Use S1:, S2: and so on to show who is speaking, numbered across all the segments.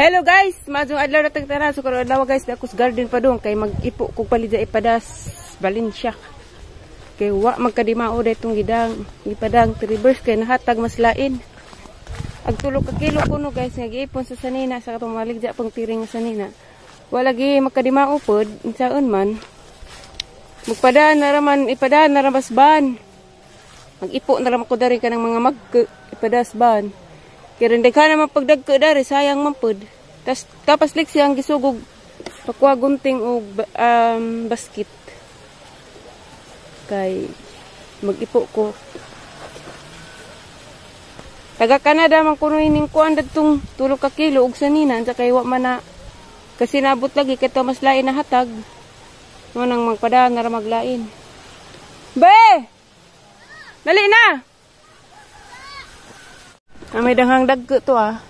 S1: Hello guys, maadtong adlaw na tagtara. So karon adlaw guys, ako sa garden pa dong kay mag-ipo kog palidya ipadas Valencia. Kay wa magkadimao daytong gidang gipadang reverse kay nahatag mas lain. Ag tulo ka kilo kuno guys nga giipon sa sanina sa katong maligya pang tiring nga sanina. Wala gi magkadimao pod unsaon man. Magpadaan na raman ipadaan na ramas ban. Mag-ipo na raman ko dari kanang mga mag ipadas ban. Kay daghan naman pagdagko dari sayang man pod. Tas tapas liksi ang gisugog pakuha gunting og basket. Kay mag-ipo ko. Taga Canada man kuno ining kuan dadtong 3 ka kilo og sanina unsa kay wa man na kasi nabot lagi kay mas lain na hatag. Mo nang magpadaan na ra maglain. Be! Dali na. Ah, may danghang dagko to ah.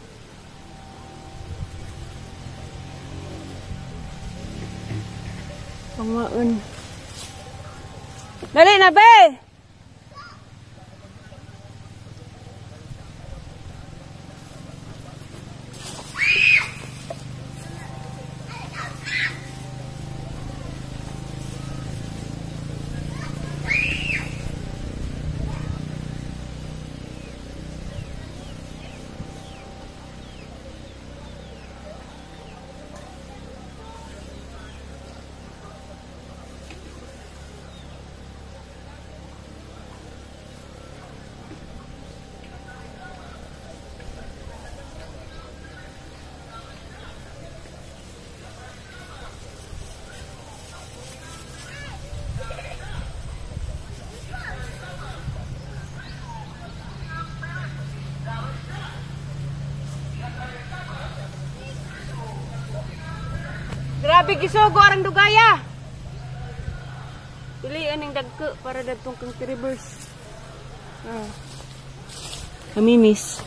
S1: Pangaon. Dali na, be! Grabe gisugo arang dugaya. Pili aning dagko para dadtong kang reverse. Ah. Kamimis.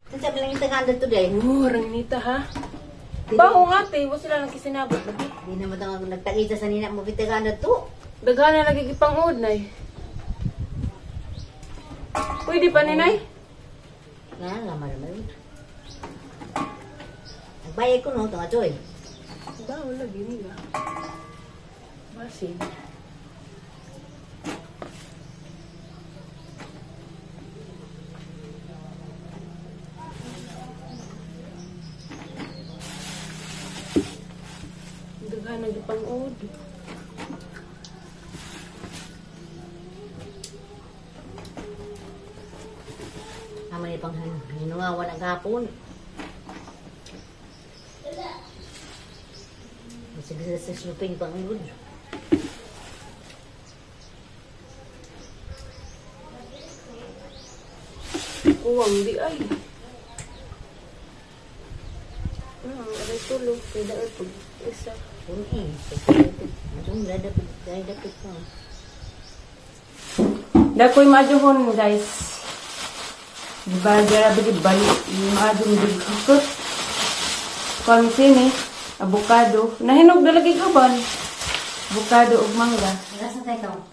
S2: Unsa man lang tagaan dito day?
S1: Oh, rang nita ha. Baho nga te, wa sila nang kisinabot lagi.
S2: Di naman tang nagtagisa sa nina mo bitagaan dito.
S1: Daghan na lagi gipangud nay. Pwede pa ni nay?
S2: Nga nga man. Bayad ko no, tunga Joy.
S1: Bawo lagi nila. Basin. Daghan ang gipang-ud.
S2: Amay pang hinungawan ang hapon. Sige sa sluping pang ugod.
S1: Kuwang di ay. Aray tulo kay daot pag isa.
S2: Kun eh. Masung dapit dapit pa.
S1: Dakoy maadyohon guys. Diba grabe di balik maadyong digkot. Kon sini avocado. Nahinog na lagi uban. Avocado ug mangga.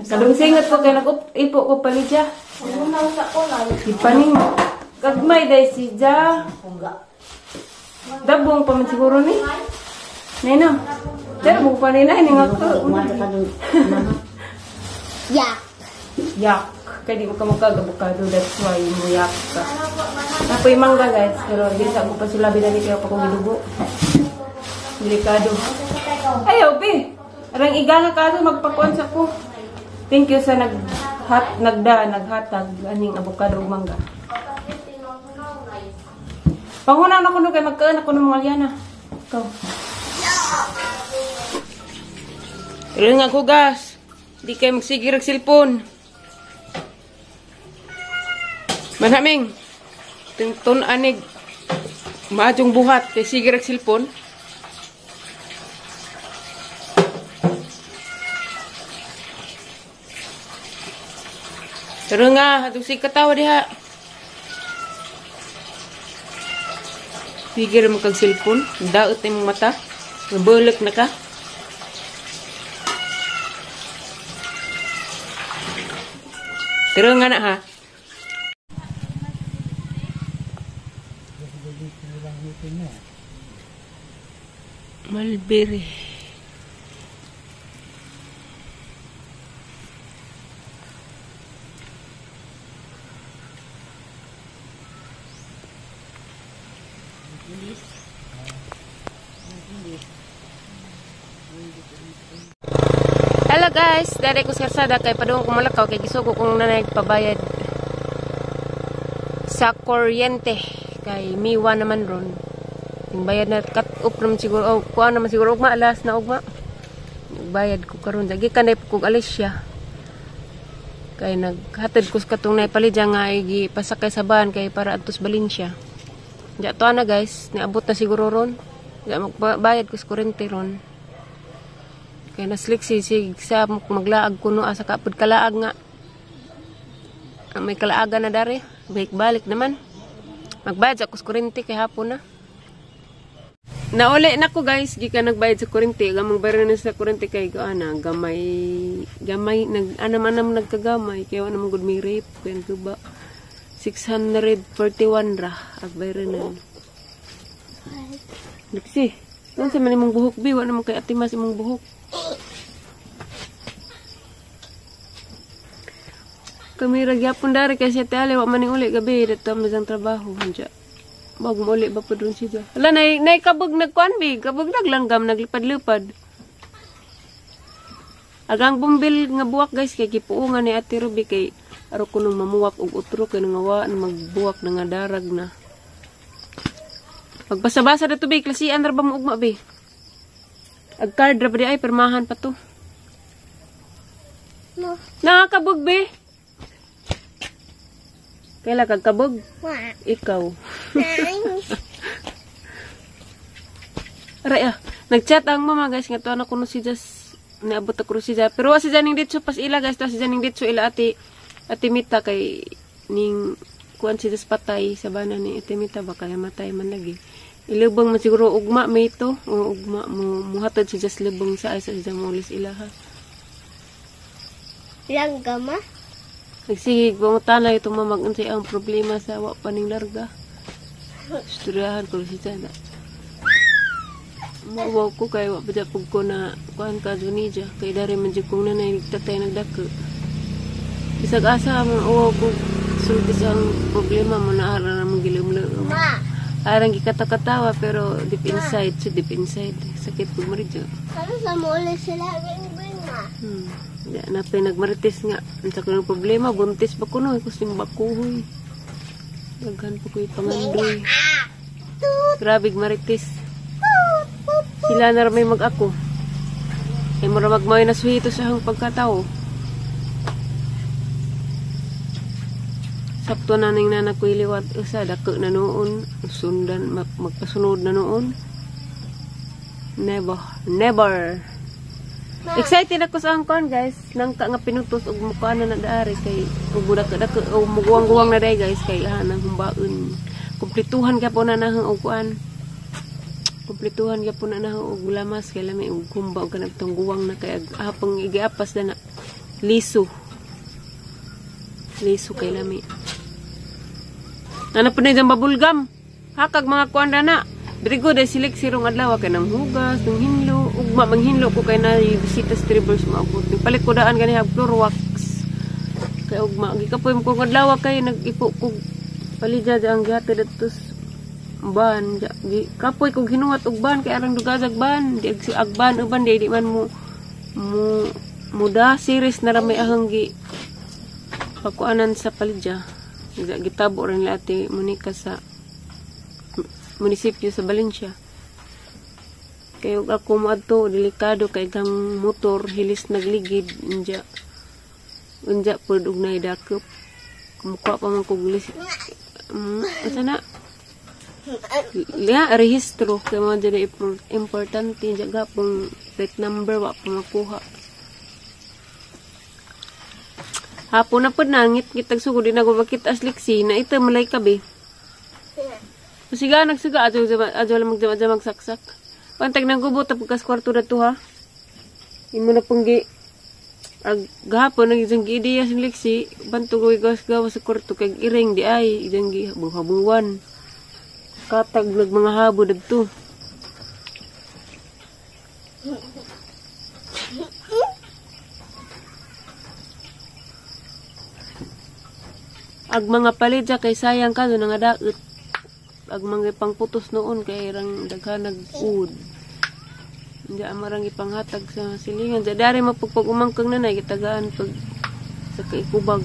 S1: Kalungsingat ko kay nag-ipo ko palidya. Ipaning gagmay day si Ja. Dabong pa man siguro ni. Nino. Pero mo pa nina ini nga ko.
S2: Yak.
S1: Yak. Kay di mo ka magkag avocado, that's why mo yak ka. Napoy mangga guys, pero di sa ko pa sila binali kay pa ko gidugo. Delikado. Ayaw, be. Arang iga nga kaso magpakuan sa ko. Thank you sa naghatag aning avocado ug mangga. Panghuna na kuno kay magkaan ako ng mga liana. Ikaw. Tuloy nga hugas. Di kay magsigir og cellphone. Manaming tun anig maadjong buhat kay sigir og cellphone. Pero nga, atong si katawa diha. Sige mo kag cellphone, daot imong mata. Mabulok na ka. Pero nga na ha. Mulberry. Hello guys, dere ko sa kalsada kay padung ko mulakaw kay gisugo kong nanay pabayad sa kuryente kay miwa naman ron. Yung bayad na cut off naman siguro, oh, kuha naman siguro ugma, alas na ugma. Bayad ko karon gikan na kog Alicia. Kay naghatid ko sa katong naipalidya nga igi pasakay sa van kay para adtos Valencia. Diya to ana guys, niabot na siguro ron. Diya magbayad ko sa kuryente ron. Kaya naslik si sa maglaag kuno asa kapod kalaag nga. May kalaagan na dare, balik-balik naman. Magbayad sa kuryente kay hapon na. Nauli na ko guys, gikan nagbayad sa kuryente, gamang bayad na sa kuryente kay ana gamay gamay nag anam-anam nagkagamay kay wa naman gud may rape kay ba 641 ra ag bayad na. Liksi, unsa man imong buhok bi, wa naman kay atimas imong buhok. Kami ragyapon dari kay siya tali wa man uli gabi dito ang trabaho unja. Bago uli ba pud ron siya. Hala nay kabog nagkuan bi, kabog naglanggam naglipad-lipad. Agang bumbil nga buwak guys kay gipuungan ni Ate Ruby kay aro kuno mamuwak og utro kay nga magbuwak na nga darag na. Pagbasa-basa dato bi, klasian ra ba mo ugma bi? Ag card ra ba di ay pirmahan pa to. No. Nakakabog bi. Kaila kag kabog? Ikaw. Aray ah, nagchat ang mama guys nga tuwa na kuno si Jas niabot na kuno si Jas. Pero wa si Janing ditso pas ila guys, tuwa si Janing ditso ila ate Mita kay ning kuan si Jas patay sa bana ni Ate Mita ba kaya matay man lagi. Ilubong man siguro ugma may ito o ugma mo muhatod si Jas lubong sa ay sa Jamulis ila ha.
S3: Langgama?
S1: Nagsigig pangutana itong mamag unsay ang problema sa wa pa ning larga. Istoryahan ko si Jana. Mawaw ko kay wa pa pug ko na kuan ka Junija kay dari man jud kong nanay nagtatay nagdako. Bisag asa man uwaw ko sulti sa ang problema mo na ara na mong gilumlo. Arang gikatakatawa pero deep inside, so deep inside sakit pug maridyo.
S3: Ano sa muli sila ring ma?
S1: Ya, na pinagmarites nga. Unsa ko ng problema, buntis ba kuno, kusing bakuhoy. Daghan pa ko'y pangandoy. Grabe marites. Sila na ramay mag-ako. Ay mura magmay na suhito sa hang pagkatao. Sakto na ning nana ko'y liwat usa dako na noon, sundan magpasunod na noon. Never, never. Excited ako sa angkon guys. Nangka nga pinutos og mukha na daari kay ug dako og muguwang-guwang na day guys kay nang humbaon. Kumpletuhan ka po na nahang og kuan. Kumpletuhan ka po na nahang og lamas kay lami og humba og kanang tong guwang na kay hapong igiapas na na liso. Liso kay lami. Ana po na dyan babulgam. Hakag mga kuan na. Dirigo day silik sirong adlaw kay nang hugas, nang hinlo, ugma manghinlo ko kay na bisita sa Tribbles maabot. Palit ko daan gani hag floor wax. Kay ugma gikapoy mo kog adlaw kay nag-ipo kog palidya ang gihatod adto ban. Kapoy kog hinuhat og ban kay arang dugazag ban, di agban uban di man mo muda series na ramay ahang gi pakuanan sa palidya. Gitabo rin nila Ate Monica sa munisipyo sa Valencia. Kay ug ako moadto delikado kay kang motor hilis nagligid unja. Unja pud og nay dakop. Mukha pa man kog asa na? Ya rehistro kay mo dili importante unja gapong plate number wa pa makuha. Hapon na pud nangit kitag sugod di na ko makita as liksi na ito malay kabi. Siga nagsuga adyo adyo lang magdama magsaksak. Pantag nang gubo tapos kas kwarto na to ha. Imo na pong gi ag gahapon nang isang gi ideya sing liksi bantog gawas gawas sa kwarto kay iring di ay isang gi buhabuwan. Katag nag mga habo dagto. Ag mga palidya kay sayang ka doon nga daot. Ag mga pangputos noon kay rang daghanag ud. Hindi amarang ipanghatag sa silingan. Diya dari mapagpag umangkang nanay gitagaan pag sa kaikubag.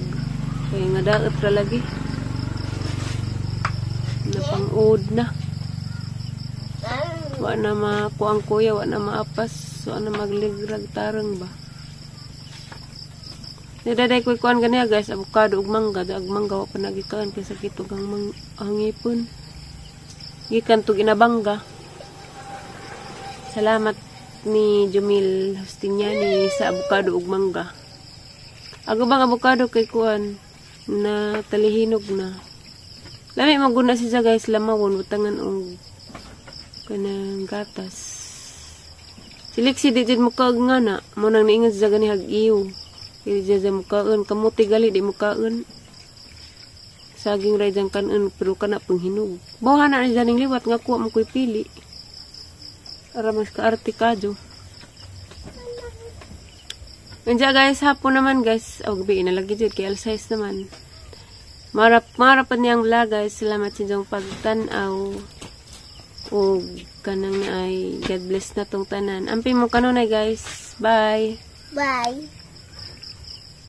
S1: Kay nga daot ra lagi. Napang-ud na. Wa na makuang kuya, wa na maapas, wa na magligrag tarang ba. Nidaday ko'y kuan ganiya guys, avocado ug mangga, ag mangga wa pa nagikaan kay sakit ug ang hangipon. Gikan tug inabangga. Salamat ni Jumil Hustiniani sa avocado ug mangga. Ago bang avocado kay kuan na talihinog na. Lami maguna siya guys, lamawon butangan og kanang gatas. Siliksi di jud mukaog nga na, mo nang niingon siya gani hag-iw. Di siya mukaon, kamuti gali di mukaon. Saging ra jang kanon pero kana panghinog. Bawa na ni ning liwat nga kuha mo ko'y pili. Ara mas kaarte kadyo. Nandiyan guys, hapon naman guys. Oh, gabi na lagi jud kay alas 6 naman. Marap marapan niyang vlog guys. Salamat sa inyong pagtan-aw. O kanang na ay God bless na tong tanan. Amping mo kanunay guys. Bye.
S3: Bye.